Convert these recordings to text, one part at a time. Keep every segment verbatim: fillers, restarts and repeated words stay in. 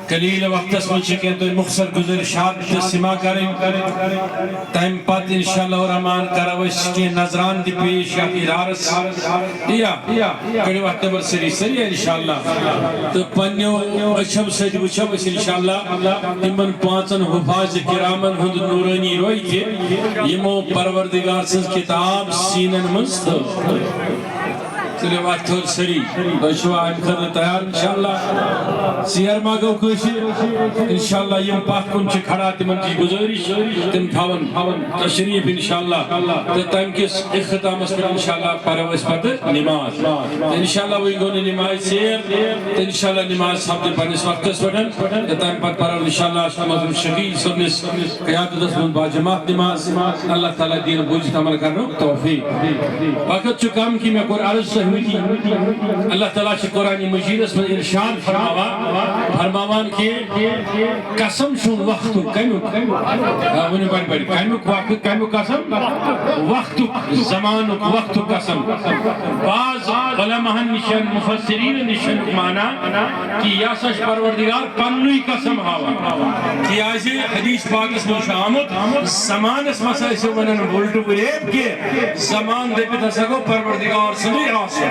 قلیل وقتس منٛز چھِ کینٛہہ تۄہہِ مختصر گزارشات تہٕ سماع کرٕنۍ۔ تمہِ پتہٕ انشاءاللہ الرحمن کرو أسۍ کینٛہہ نذران تہِ پیش یتھ ادارس۔ یا، کٔڑِو اتھ نٮ۪بر سٲری، سٲری انشاءاللہ۔ تہٕ پننیو أچھو سۭتۍ وٕچھو أسۍ انشاءاللہ تِمن پانٛژن حفاظ کرامن ہُنٛد نورانی روے تہِ، یِمو پروردگار سٕنٛز کتاب سیٖنن منٛز تھٲو۔ تُلِو اَتھٕ تھوٚد سٲری۔ تُہۍ چھِوا اَمہِ خٲطرٕ تیار؟ انشاءاللہ۔ ژیر ما گوٚو کٲنٛسہِ؟ انشاءاللہ یِم پَتھ کُن چھِ کھڑا، تِمَن چھِ گُزٲرِش، تِم تھاوَن تشریٖف انشاءاللہ۔ تہٕ تَمہِ کِس اختتامَس پٮ۪ٹھ انشاءاللہ پَرو أسۍ پَتہٕ نماز۔ تہٕ انشاءاللہ وۄنۍ گوٚو نہٕ نمازِ ژیر، تہٕ انشاءاللہ نماز سَپدِ پنٛنِس وقتَس پٮ۪ٹھ۔ تہٕ تَمہِ پَتہٕ پَرو انشاءاللہ محترم شفیع صٲبنِس قیادتس منٛز باجماعت نماز۔ اللہ تعالیٰ دِیِن بوٗزِتھ عمل کرنُک توفیق۔ وقت چھُ کم کہ مےٚ کوٚر عرض تۄہہِ وٕنی۔ اللہ تعالیٰ چھُ قرآن مجیدس منٛز ارشاد فرماوان، فرماوان کہ قسم چھُم وقتُک، کمیُک؟ آ، ؤنِو بڑِ بڑِ، کمیُک وقت، کمیُک قسم؟ وقتُک، زمانُک، وقتُک قسم۔ بعض علماہن نِش، مفسرین نِش چھُ اَمیُک معنی کہ یہِ ہسا چھُ پروردگار پننُے قسم ہاوان۔ تِکیازِ حدیث پاکس منٛز چھُ آمُت، زمانس منٛز ہسا ٲسِو ونان وُلٹہٕ وُریب کینٛہہ، زمان دٔپِتھ ہسا گوٚو پروردگار سُنٛدُے آسُن۔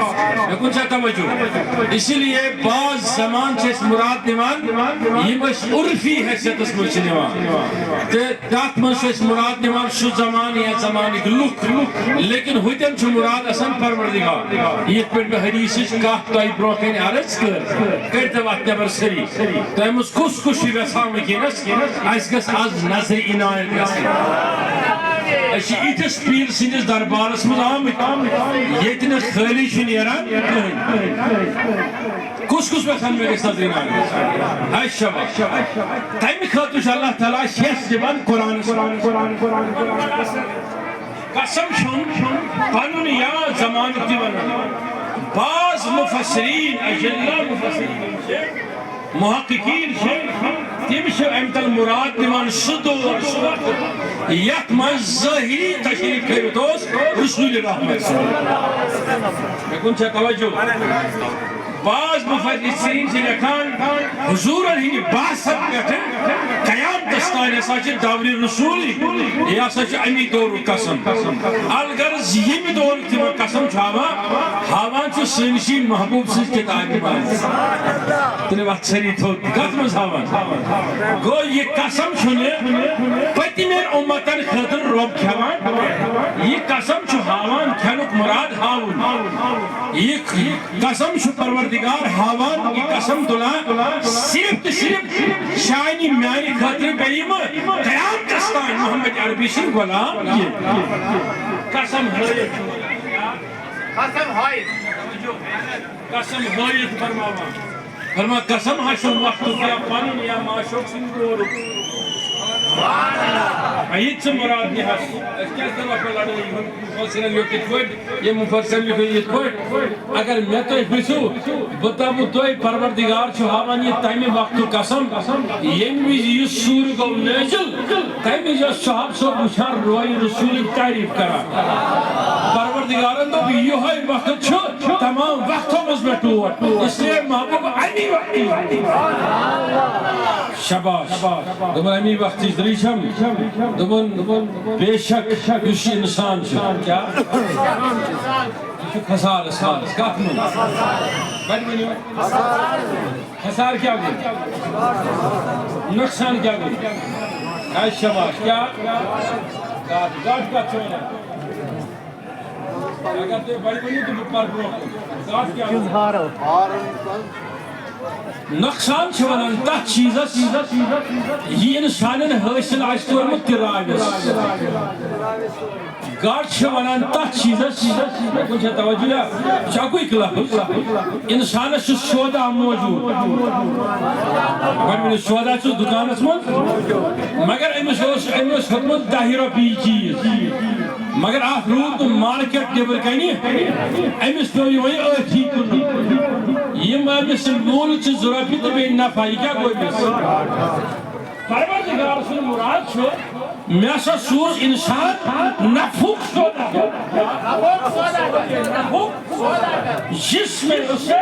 مےٚ کُن چھا توجہ؟ اسی لیے بعض زمان چھِ أسۍ مُراد نِوان، یِم أسۍ عُرفی حیثیتس منٛز چھِ نِوان۔ تہٕ تَتھ منٛز چھِ أسۍ مُراد نِوان سُہ زمانہٕ یا زمانٕکۍ لُکھ، لیکن ہُتٮ۪ن چھُ مُراد آسان پروردگار۔ یِتھ پٲٹھۍ مےٚ حدیثٕچ کَتھ تۄہہِ برونٛہہ کنہِ عرض کٔر، کٔرۍتو اَتھ نٮ۪بر سٲری۔ تۄہہِ منٛز کُس کُس چھُ یژھان وٕنکیٚنس اَسہِ گژھِ از نظرِ عنایت گژھٕنۍ؟ أسۍ چھِ یِتھِس پیٖر سٕنٛدِس دربارس منٛز آمٕتۍ، ییٚتہِ نہٕ خٲلی چھُ نیران کٕہٕنۍ۔ کُس کُس یژھان مےٚ گژھِ نظرِ عنایت گژھٕنۍ؟ ہے شاباش۔ تمہِ خٲطرٕ چھُ اللہ تعالیٰ اَسہِ ہٮ۪س دِوان قرآنس منٛز۔ قسم چھُم پنُن یا زمانہٕ تہِ ونان۔ بعض مفسرین، اجلہ مفسرین چھِ، محققین چھِ، تِم چھِ امہِ تل مُراد نِوان سُہ دور، سُہ وقت، یتھ منٛز ظٲہری تشریف کٔرِتھ اوس رسول رحمت صلی اللہ علیہ وسلم۔ مےٚ کُن چھا توجہ؟ بعض مفسرین چھِ لیکھان، حضوٗرن ہٕنٛدِ بعثت پٮ۪ٹھٕ قیامتس تام ہسا چھِ دورِ رسوٗلٕے، یہِ ہسا چھُ اَمی دورُک قسم۔ الغرض ییٚمہِ دورُک تِمن قسم چھُ ہاوان، ہاوان چھُ سٲنِسٕے محبوٗب سٕنٛزِ کِتابہِ منٛز۔ تُلِو اَتھ سٲری تھوٚد، کَتھ منٛز ہاوان؟ گوٚو یہِ قسم چھُنہٕ پٔتمٮ۪ن اُمتن خٲطرٕ رۄب کھٮ۪وان، یہِ قسم چھُ ہاوان کھٮ۪نُک مُراد ہاوُن۔ یہِ قسم چھُ پروردگار ہاوان، یہِ قسم تُلان صرف تہٕ صرف چانہِ میانہِ خٲطرٕ، بیٚیہِ یِم قیامتس تام محمد عربی سٕنٛدۍ غلام یِن۔ قسم ہٲیِتھ۔ قسم ہٲیِتھ۔ قسم ہٲیِتھ فرماوان۔ فرما قسم ہا چھُم وقتُک یا پنُن یا معشوق سٕنٛدِ دورُک۔ یہِ تہِ ژٕ مُراد نِہَس۔ أسۍ کیٛازِ کَرو اَتھ پٮ۪ٹھ لڑٲیی؟ ہُم مُفسِرَن لیوٚکھ یِتھ پٲٹھۍ، یِم مُفسِرَن لیوٚکھ یِتھ پٲٹھۍ۔ اگر مےٚ تُہۍ پرٛژھِو، بہٕ دَپہٕ تۄہہِ، پروردگار چھُ ہاوان یہِ تَمہِ وقتُک قسم، ییٚمہِ وِزِ یہِ سوٗرٕ گوٚو نٲزِل، تَمہِ وِزِ اوس صحاب صٲب وٕچھان روے رسوٗلٕنۍ تعریٖف کران۔ پروردگارن دوٚپ، یِہوٚے وقت چھُ تمام وقتو منٛز مےٚ ٹوٹھ، اس لیے محبوب اَمی وقتٕے واتہِ۔ شاباش۔ دوٚپُن، اَمی وقتٕچ دٔلیٖل چھَم۔ دوٚپُن، بے شک یُس یہِ اِنسان چھُ، کیٛاہ؟ یہِ چھُ خسارس منٛز۔ کَتھ منٛز؟ وۄنۍ ؤنِو۔ خسار کیٛاہ گوٚو؟ نۄقصان کیٛاہ گوٚو؟ اے شاباش، کیٛاہ؟ گاٹہٕ، گاٹہٕ کَتھ چھِ وَنان؟ اگر تُہۍ وۄنۍ ؤنِو تہٕ بہٕ پَرٕ برٛونٛہہ کُن۔ گاٹہٕ کیٛاہ گوٚو؟ نۄقصان چھِ وَنان تَتھ چیٖزَس، یہِ اِنسانَن حٲصِل آسہِ کوٚرمُت تہِ راوِس۔ گاٹہٕ چھِ وَنان تَتھ چیٖزَس، مےٚ کُن چھا توجہ؟ یا چھُ اَکُے لفظ، اِنسانَس چھُ سودا موجوٗد۔ گۄڈٕ ؤنِو، سودا چھُس دُکانَس منٛز، مگر أمِس اوس، أمۍ اوس ہیوٚتمُت دَہہِ رۄپیہِ چیٖز، مگر اَکھ روٗد نہٕ مارکیٹ نیٚبرٕ کَنہِ، أمِس پیوٚو یہِ وۄنۍ أتھی کٕنُن۔ یِم أمِس موٗلہٕ چھِ زٕ رۄپیہِ تہٕ بیٚیہِ نفع، یہِ کیٛاہ گوٚو أمِس؟ پروردگار سُنٛد مُراد چھُ، مےٚ ہسا سوٗز اِنسان نفعُک سوداگر۔ نفعُک سوداگر۔ یُس مےٚ اسے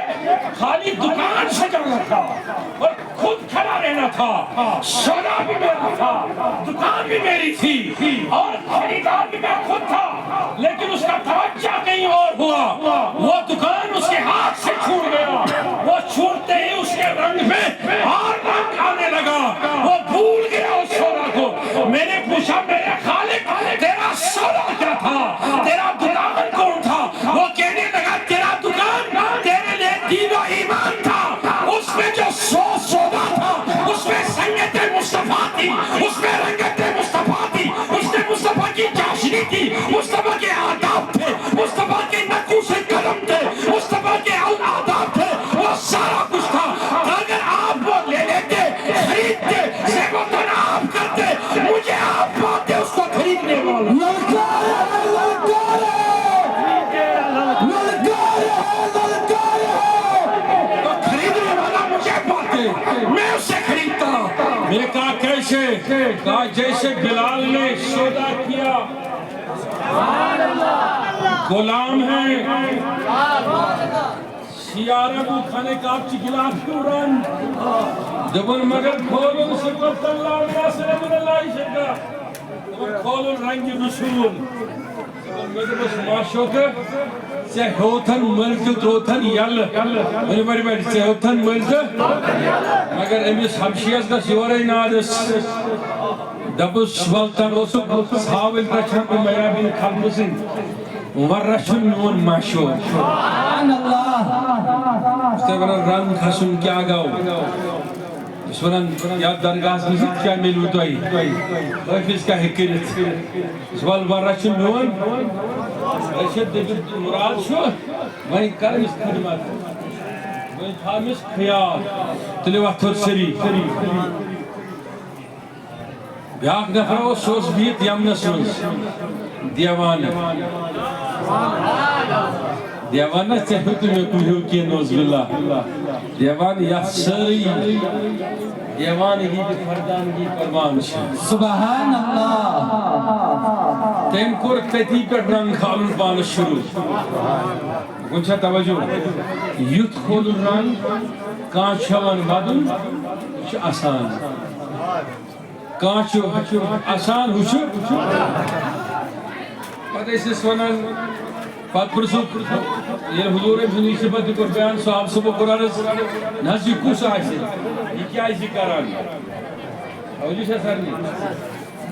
خالی دُکان سے کر رکھا اور خود کھڑا رہنا تھا، سودا بھی میرا تھا، دکان بھی میری تھی اور خریدار بھی میں خود تھا، لیکن اس کا توجہ کہیں اور ہوا۔ وہ دکان اس کے ہاتھ سے چھوٹ گیا، وہ چھوٹتے ہی اس کے رنگ میں اور رنگ آنے لگا، وہ بھول گیا اس سودا کو۔ میں نے پوچھا، میرے خالق، تیرا سودا کیا تھا؟ تیرا دکان کون تھا؟ وہ کہنے لگا، تیرا دکان تیرے لیے دین و ایمان تھا، اس میں جو سو سودا تھا، اس میں سنگت مصطفیٰ تھی، اس میں رنگت مصطفیٰ تھی، اس میں مصطفیٰ کی چاشنی تھی، مصطفیٰ کے آداب تھے، مصطفیٰ کے نقوش قدم تھے، مصطفیٰ کے آداب تھے، وہ سارا کچھ تھا۔ اگر آپ وہ لے لیتے، خریدتے، زیب و تن آپ کرتے، مجھے آپ پاتے، اس کو خریدنے والا۔ للکار ہے، للکار ہے، للکار ہے، للکار ہے۔ تو خریدنے والا مجھے پاتے، میں اسے خریدتا۔ میں نے کہا، کیسے؟ کہا، جیسے بلال نے سودا کیا، غلام ہے، سیارہ کو کھانے کا آپ چکلا کیوں رن؟ دبن مگر کھولن سے کو تلا میرا سے من اللہ شکا۔ دبن کھولن رنگ رسول۔ مےٚ دوٚپُس، "ما شوکہٕ، ژےٚ ہیوٚتھن مٔلۍ تہٕ ترووتھن یَلہٕ۔" ؤنِو بڑِ بڑِ، "ژےٚ ہیوٚتھن مٔلۍ تہٕ۔" مگر أمِس حبشیَس گژھ یورَے نادَس۔ دوٚپُس، "وَل تَن اوسُکھ ژھاوٕلۍ رَچھان تہٕ میابیٖن خلقہٕ سٕنٛدۍ، وۄنۍ رَچھُن میون معشوق۔" سبحان اللہ۔ تۄہہِ وَنان رَنٛگ کھَسُن کیٛاہ گوٚو؟ یُس وَنان یَتھ درگاہَس منٛز کیٛاہ میلیوٕ تۄہہِ؟ حٲفِظ کیٛاہ ہیٚکہِ کٔرِتھ؟ وَل وَل رَچھُن میون۔ أسۍ چھِ دٔپِتھ مُراد چھُ، وۄنۍ کَر أمِس خدمت، وۄنۍ تھاو أمِس خیال۔ تُلِو اَتھ تھوٚد سٲری۔ بیٛاکھ نفر اوس، سُہ اوس بِہِتھ یَمنَس منٛز دیوانہٕ۔ دیوانہ ژےٚ ہیوٚت نہٕ مےٚ کُنہِ ہیوٚ کینٛہہ، نعوذ باللہ۔ دیوان یَتھ سٲرٕے دیوانگی تہٕ فردانگی پروان چھِ۔ سبحان اللہ۔ تٔمۍ کوٚر تٔتی پٮ۪ٹھ رنٛگ کھالُن پانَس شروٗع۔ وۄنۍ چھا توجہ؟ یُتھ کھولُن رنٛگ، کانٛہہ چھُ ہٮ۪وان وَدُن، یہِ چھُ آسان۔ کانٛہہ چھُ آسان، ہُہ چھُ۔ پَتہٕ ٲسۍ أسۍ وَنان، پَتہٕ پرٛژھُکھ، ییٚلہِ حضوٗر أمۍ سُنٛد یہِ صفت تہِ کوٚر بیان، صحابہٕ صٲبو کوٚر عرض، "نہ حظ، یہِ کُس آسہِ؟ یہِ کیٛازِ چھِ کران؟" توجہ چھا سارنٕے؟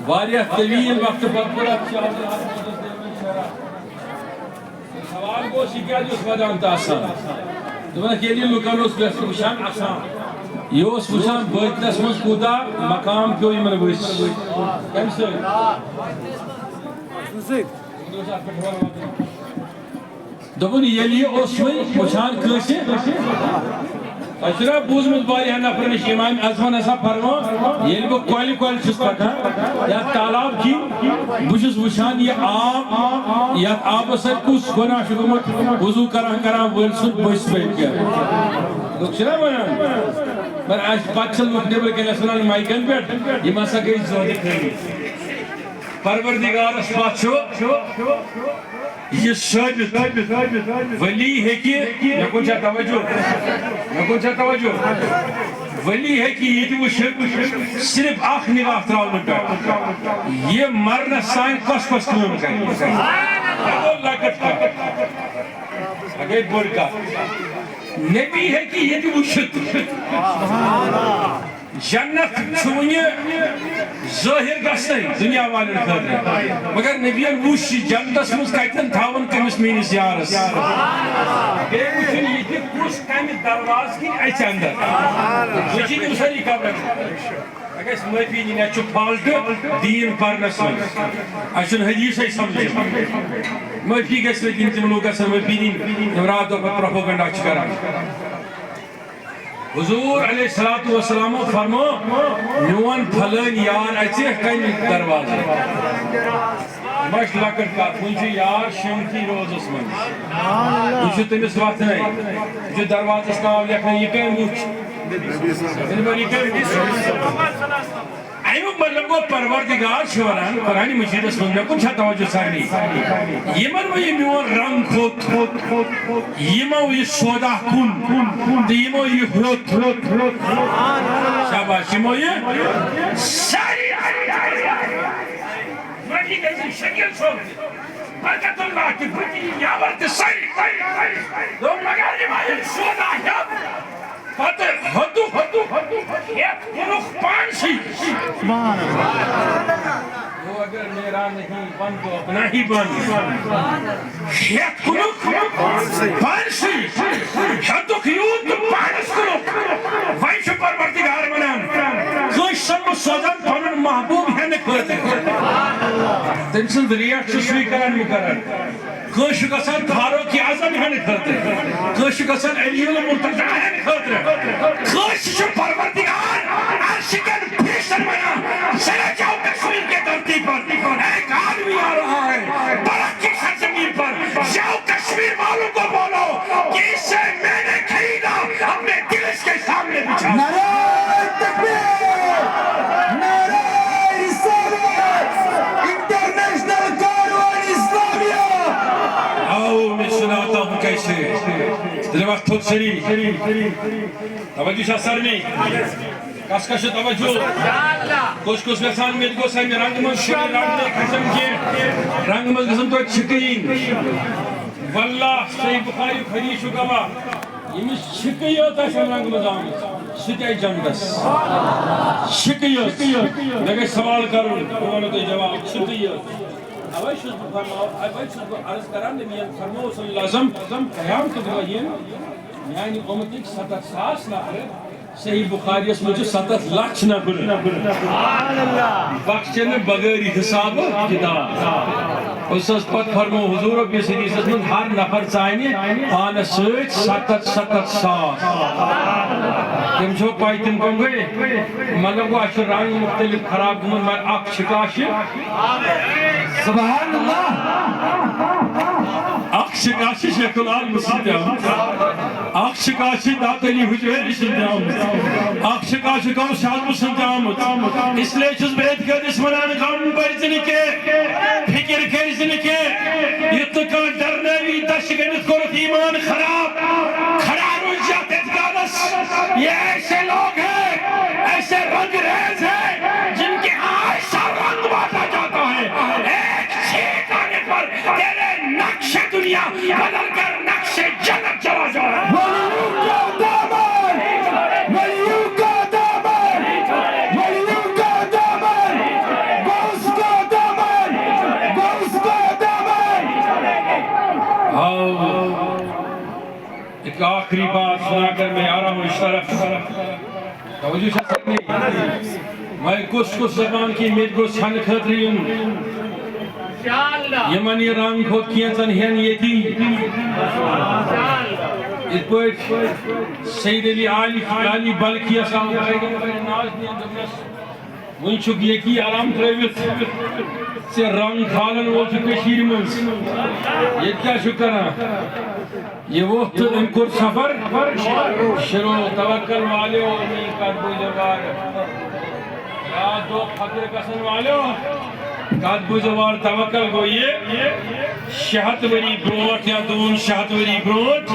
واریاہ طویل وقتہٕ پَتہٕ کوٚر اَتھ شاہ صٲبَس شرح۔ سوال گوٚو، یہِ کیٛازِ اوس وَدان تہٕ اَسان؟ دوٚپُن، ییٚلہِ یہِ لُکَن اوس وٮ۪ژھُن وٕچھان اَسان، یہِ اوس وٕچھان بٲطنَس منٛز کوٗتاہ مقام پیوٚو یِمَن ؤسۍ۔ کَمہِ سۭتۍ؟ دوٚپُن، ییٚلہِ یہِ اوس وۄنۍ وٕچھان کٲنٛسہِ، تۄہہِ چھُنہ بوٗزمُت واریاہَن نفرَن نِش، امام اعظمَن ہسا فرمو، ییٚلہِ بہٕ کۄلہِ کۄلہِ چھُس پَکان یا تالاب کِنۍ، بہٕ چھُس وٕچھان یہِ آب، یَتھ آبَس سۭتۍ کُس گۄناہ چھُ گوٚمُت، وضوٗ کران کران وٲلۍ سُنٛد بٔسۍ پٔتۍ کِنۍ۔ لُکھ چھِنہ وَنان، مگر اَسہِ پَتہٕ چھِ لُکھ نیٚبرٕ کَنہِ اَسہِ وَنان مایکَن پٮ۪ٹھ، یِم ہسا گٔے زٲہدٕ خٲلی۔ پروردگارَس پَتھ چھُ یہِ ثٲبت، ولی ہیٚکہِ، مےٚ کُن چھا توجہ؟ مےٚ کُن چھا توجہ؟ ولی ہیٚکہِ یہِ تہِ وٕچھِتھ، صرف اکھ نگاہ تراونہٕ پٮ۪ٹھ، یہِ مرنس تام کۄس کۄس کٲم کرِ۔ یہِ گوٚو لۄکٕٹ کتھ، یہِ گٔے بٔڑ کتھ۔ نبی ہیٚکہِ یہِ تہِ وٕچھِتھ۔ جنت چھُ وُنہِ ظٲہِر گژھنَے دُنیا والٮ۪ن خٲطرٕ، مگر نبیَن وُچھ یہِ جنتَس منٛز کَتٮ۪ن تھاوَن کٔمِس میٛٲنِس یارَس۔ بیٚیہِ وُچھُن یہِ تہِ کُس کَمہِ دروازٕ کِنۍ اَژِ اَندَر۔ وُچھِنۍ یِم سٲری قبرَن۔ اَسہِ گژھِ معٲفی نِنۍ، اَسہِ چھُ فالٹ دیٖن پَرنَس منٛز، اَسہِ چھُنہٕ حدیٖثَے سَمجھُن۔ معٲفی گژھِ نہٕ دِنۍ، تِم لوٗکھ گژھن معٲفی دِنۍ، یِم راتھ دۄہ پَتہٕ پرٛوپوگنڈا چھِ کَران۔ حضور علیہ الصلوۃ والسلام فرمو، میون پھلٲنۍ یار اَژِ کَمہِ دروازٕ؟ یہِ ما چھِ لۄکٕٹ کَتھ، وٕنہِ چھُ یار شیٚمتھٕے روزَس منٛز۔ یہِ چھُ تٔمِس وۄتھنَے۔ یہِ چھُ دروازَس ناو لیکھنَے، یہِ کٔمۍ وٕچھ؟ یہِ کٔمۍ وٕچھ؟ اَمیُک مطلب گوٚو، پروردگار چھُ وَنان قرآن مجیدس منٛز، مےٚ کُن چھا توجہ سارنٕے؟ یِمن وۄنۍ یہِ میون رنگ کھوٚت، یِمو یہِ سودا کُن، تہٕ یِمو یہِ ہیوٚت، یِمو یہِ سٲری مٔٹی گٔژھۍ شکیل صٲب تہِ، برکت اللہ تہِ، بٔٹی نیابر تہِ، سٲری۔ دوٚپُن، مگر یِم آیہِ سودا ہٮ۪تھ، پتہٕ ہیوٚتُکھ، ہیوٚتُکھ، ہیوٚتُکھ، ہیٚتھ کُنُکھ پانسٕے۔ سبحان اللہ۔ وہ اگر میرا نہیں بن تو اپنا ہی بن۔ ہیٚتھ کُنُکھ پانسٕے۔ ہیوٚتُکھ یوٗت تہٕ پانس کُنُکھ۔ وۄنۍ چھُ پروردگار ونان، کٲنٛسہِ چھُسن بہٕ سوزان پنُن محبوب ہٮ۪نہٕ خٲطرٕ۔ تٔمۍ سٕنٛز ریٹ چھُ سُے کران مُقرر۔ کٲنٛسہِ چھُ گژھان فاروق اعظم ہٮ۪نہٕ خٲطرٕ۔ کٲنٛسہِ چھُ گژھان علی المرتضیٰ ہٮ۪نہٕ خٲطرٕ۔ کٲنٛسہِ چھُ پروردگار عرش کٮ۪ن فرشتن ونان، ذرا جاؤ کشمیر کے دھرتی پر، ایک آدمی آ رہا ہے، برک کی سرزمین پر، جاؤ کشمیر والوں کو بولو کہ اسے میں نے خریدا، اپنے دل اس کے سامنے بچھا۔ نعرہ تکبیر، نعرہ رسالت، انٹرنیشنل کاروان اسلامیہ۔ آؤ، میں سناتا ہوں کیسے۔ تیرے وقت خود سری۔ توجہ چھا سارنٕے؟ کس کس چھُ توجہ؟ کُس کُس یژھان مےٚ تہِ گوٚژھ اَمہِ رنٛگہٕ منٛز کُنہِ رنٛگہٕ نہٕ کھسُن کینٛہہ؟ رنٛگہٕ منٛز گژھن توتہِ چھِکہٕ یِنۍ۔ واللہ، صحیح بخاری حدیث چھُ گواہ، ییٚمِس چھِکہٕ یٲژ آسہِ اَمہِ رنٛگہٕ منٛز آمٕژ، سُہ تہِ آسہِ جنتس۔ چھِکہٕ یٲژ۔ مےٚ گژھِ سوال کرُن، بہٕ وَنو تۄہہِ جواب، چھِکہٕ یٲژ۔ اوے چھُس بہٕ فرماو-، اوے چھُس بہٕ عرض کران، نبیَن فرموو صلی اللہ علیہ وسلم، قیامت دۄہ یِن میانہِ اُمتٕکۍ ستتھ ساس نفر، صحیح بخاریَس منٛز چھِ ستتھ لچھ نفر۔ بخشن بغٲر حساب کتاب۔ أسۍ حظ پتہٕ فرموو حضور بیٚیِس حدیثس منٛز، ہر نفر ژانہِ پانس سۭتۍ ستتھ، ستتھ ساس۔ تِم چھو پاے تِم کم گٔے؟ مطلب گوٚو، اَسہِ چھُ رنگ مختلف خراب گوٚمُت، مگر اکھ چھِ کاشہِ۔ سبحان اللہ۔ اکھ چھِ کاشہِ شیخ العالم سٕنٛدِ آمٕژ۔ اکھ چھِ کاشہِ داد علی حجویری سٕنٛدِ آمٕژ۔ اکھ چھِ کاشہِ غوث اعظم سٕنٛدِ آمٕژ۔ اس لیے چھُس بہٕ ییٚتہِ کٲنٛسہِ وَنان، غم بٔرزِ نہٕ کینٛہہ، فِکِر کٔرزِ نہٕ کینٛہہ۔ یُتھ نہٕ کانٛہہ ڈرنٲوی، دَچھِ گٔنٛڈِتھ کوٚرُتھ ایمان خراب۔ کھڑا روٗزِ یَتھ اعتقادس۔ یہ ایسے لوگ ہیں، ایسے رنگ ریز ہیں، جن کے یہاں ایسا رنگ بانٹا جاتا ہے، ایک چھینک آنے پر تیرے نقش دنیا بدل کر نقش جنت چلا جائے۔ ولیوں کا دامن، ولیوں کا دامن، ولیوں کا دامن، غوث کا دامن، غوث کا دامن۔ آؤ، ایک آخری بات سنا کر میں آ رہا ہوں اس طرف۔ توجہ چھا سارنٕے؟ وۄنۍ کُس کُس دَپان کہِ مےٚ تہِ گوٚژھ ہٮ۪نہٕ خٲطرٕ یُن؟ یِمن یہِ رنگ کھوٚت کینٛژن ہٮ۪ن ییٚتی۔ یِتھ پٲٹھۍ سید علی علی، علی بلخی یس آو ناز دِنہٕ، دوٚپنس، وۄنۍ چھُکھ ییٚتی آرام ترٲوِتھ، ژےٚ رنگ کھالن وول چھُ کٔشیٖرِ منٛز، ییٚتہِ کیٛاہ چھُکھ کران؟ یہ وقت ان پر سفر شروع، توکل والے ہو، نہیں کر دو جوار۔ یا دو فقر کسن والے ہو، کد بوزوار توکل گو یہ شہت وری بروٹ یا دون شہت وری بروٹ،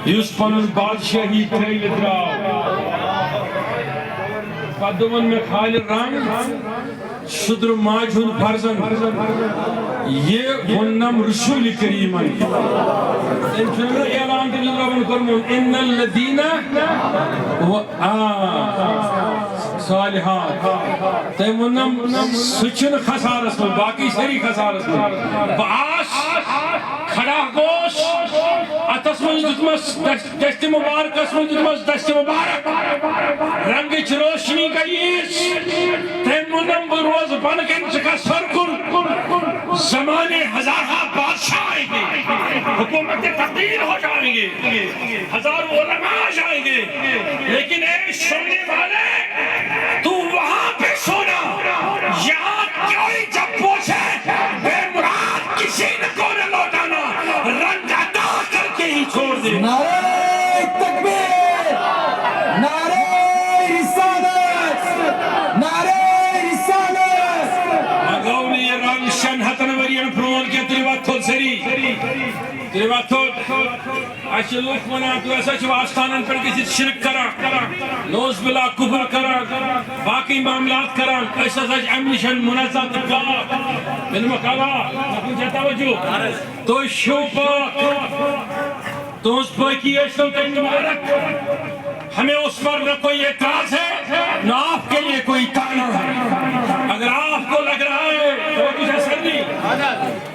یس پنن بادشاہی تھیل دراو۔ پتہ دون میں خالد رنگ، سُدرٕ ماجہِ ہُنٛد فرزند۔ یہِ ووٚننم رسول کریمن۔ تٔمۍ چھُنہٕ اعلان تٔمۍ سٕنٛدِ رۄبن کوٚرمُت، "ان الذین و-، آ، صالحات۔" تٔمۍ ووٚننم، سُہ چھُنہٕ خسارس منٛز، باقٕے سٲری خسارس منٛز۔ بہٕ آس کھڑا گوس، اتھس منٛز دیُتمس دس-، دستِ مبارکس منٛز دیُتمس دستِ مبارک۔ رنگٕچ روشنی گٔییس۔ تٔمۍ ووٚنم، بہٕ روزٕ بۄنہٕ کنہِ، ژٕ کھس ہیوٚر کُن۔ زمانے ہزارہ بادشاہ آئیں گے، حکومت تبدیل ہو جائیں گے، ہزاروں علماء آ جائیں گے، لیکن اے سننے والے، تو وہاں پہ سونا، یہاں کوئی جب پوچھے، بے مراد کسی کو نہ لوٹانا، رنگ ادا کر کے ہی چھوڑ دے۔ نعرہ تکبیر، نعرہ رسالت، نعرہ رسالت۔ مگو نہٕ یہِ رنگ شٮ۪ن ہتن ؤرین پرون کینٛہہ، تُلِو اَتھ تھوٚد سٲری، تُلِو اَتھ تھوٚد۔ اَسہِ چھِ لوٗکھ وَنان، تُہۍ ہسا چھِو آستانَن پٮ۪ٹھ گٔژھِتھ شرک کران، نعوذ باللہ کُفر کران، باقٕے معاملات کران۔ أسۍ ہسا چھِ اَمہِ نِش منزہ تہٕ پاک۔ مےٚ دوٚپمَکھ، اَوا، مےٚ کُن چھا توجہ؟ تُہۍ چھِو پاک، تُہٕنٛز پٲکی ٲسۍتَو تۄہہِ مُبارک۔ ہمیں اس پر نہ کوئی اعتراض ہے، نہ آپ کے لیے کوئی طعنہ ہے۔ اگر آپ کو لگ رہا ہے، توجہ چھا سردی؟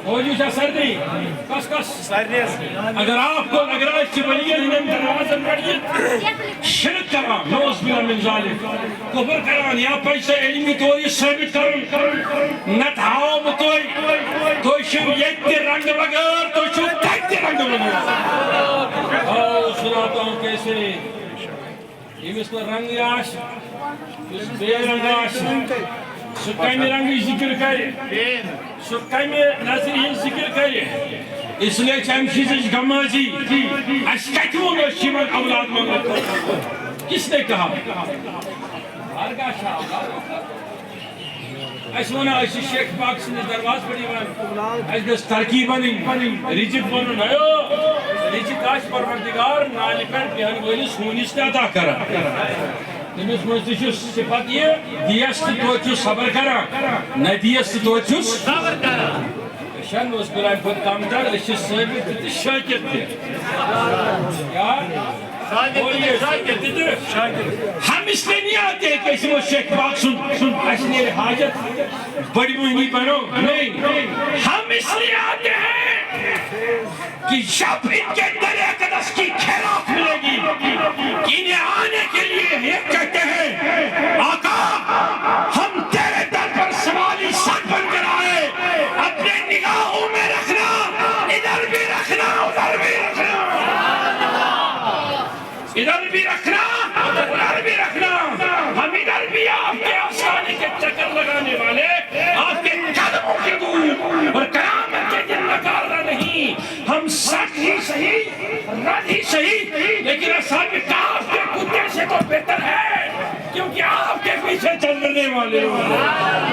توجہ چھا سردی؟ کس کس؟ اگر آپ کو لگ رہا ہے کہ ولی ہٕنٛدٮ۪ن دروازن پٮ۪ٹھ یہِ شرک کران، نعوذ باللہ من ذالک، کفر کران، یا پزِ علمی طور یہِ ثٲبت کرُن، نتہٕ ہاوو بہٕ تۄہہِ، تُہۍ چھِو ییٚتہِ تہِ رنگہٕ بغٲر، تُہۍ چھِو تتہِ تہِ رنگہٕ بغٲر۔ آو سُناتا ہوں کیسے، ییٚمِس نہٕ رنگٕے آسہِ، یُس بے رنگ آسہِ، سُہ کمہِ رنگٕچ ذکر کرِ؟ سُہ کمہِ نظرِ ہٕنٛز ذکر کرِ؟ اس لیے چھِ اَمہِ چیٖزٕچ غمازی۔ اَسہِ کَتہِ ووٚن أسۍ چھِ یِمن اولاد منٛگنہٕ خٲطرٕ؟ کس نے کہا؟ ہر کا شاہ۔ اَسہِ ووٚن، أسۍ چھِ شیخ پاک سٕنٛدِس دروازٕ پٮ۪ٹھ یِوان۔ اَسہِ گٔژھ ترقی بَنٕنۍ، رِزِق بَنُن۔ ہیو، رِزِق آسہِ پروردگار نالہِ پٮ۪ٹھ بیٚہن وٲلِس ہوٗنِس تہِ عطا کران۔ تٔمِس منٛز تہِ چھُ صفت یہِ، دِیَس تہٕ توتہِ چھُ صبر کران، نہ دِیَس تہٕ توتہِ چھُس صبر کران۔ أسۍ چھا نہٕ اوس قرآن کھۄتہٕ کم تر، أسۍ چھِ صٲبر تہِ تہٕ شٲکر تہِ۔ کیٛاہ؟ صابر تہِ تہٕ شٲکر تہِ تہٕ۔ ہم اس لیے نہیں آتے کہ أسۍ یِمو شیخ پاک سُنٛد، سُنٛد اَسہِ نیرِ حاجت، بڑی مہنگی بنو، نہیں۔ ہم اس لیے آتے ہیں کہ جب ان کے در اقدس کی خیرات ملے گی، انہیں آنے کے لیے یہ کہتے ہیں، آقا، ہم تیرے در پر سوالی سر بن کر آئے، اپنے نگاہوں میں رکھنا، ادھر بھی رکھنا، ادھر بھی رکھنا، ادھر بھی رکھنا، ادھر بھی رکھنا۔ ہم ادھر بھی آپ کے آستانے کے چکر لگانے والے، آپ کے قدموں کے دور اور قیامت کے دن نکالنا نہیں۔ ہم سچ ہی صحیح، رد ہی صحیح، لیکن اصحاب کہف کے کتے سے تو بہتر ہے، کیونکہ آپ کے پیچھے چلنے والے ہیں۔